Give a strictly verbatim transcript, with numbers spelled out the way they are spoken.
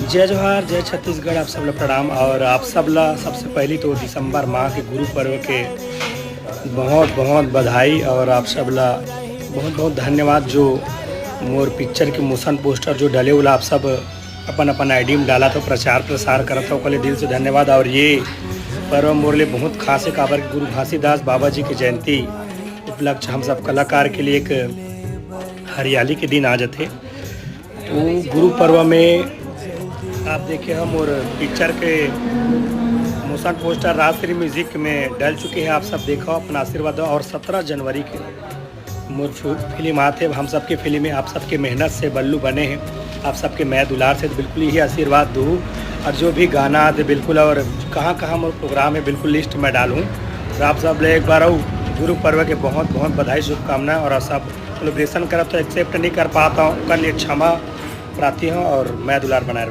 जय जोहार, जय छत्तीसगढ़, आप सब ला प्रणाम। और आप सब ला सबसे पहली तो दिसंबर माह के गुरु पर्व के बहुत बहुत बधाई और आप सब ला बहुत बहुत धन्यवाद, जो मोर पिक्चर के मोशन पोस्टर जो डले, ओला आप सब अपन अपन आईडी में डालत हो, प्रचार प्रसार करत हो, ओकर लिए दिल से धन्यवाद। और ये पर्व मोर लिए बहुत खास है, काबर कि गुरु घासीदास बाबा जी की जयंती उपलक्ष्य हम सब कलाकार के लिए एक हरियाली के दिन आ जाते। तो गुरु पर्व में आप देखे हम और पिक्चर के मोशन पोस्टर राजश्री म्यूजिक में डल चुके हैं। आप सब देखो, अपना आशीर्वाद दो। और सत्रह जनवरी के मोर फि-, फिल्म आते, हम सबके फिल्म में आप सबके मेहनत से बल्लू बने हैं, आप सबके मैं दुलार से, तो बिल्कुल यही आशीर्वाद दूँ। और जो भी गाना आते बिल्कुल, और कहाँ कहाँ मोर प्रोग्राम है, बिल्कुल लिस्ट मैं डालूँ। और आप सब ले एक बार अउ गुरु पर्व के बहुत बहुत बधाई, शुभकामनाएं। और आप सब सेलिब्रेशन करब तो एक्सेप्ट नहीं कर पाता हूँ, कर लिए क्षमा प्रार्थी हूँ और मैं दुलार बनाए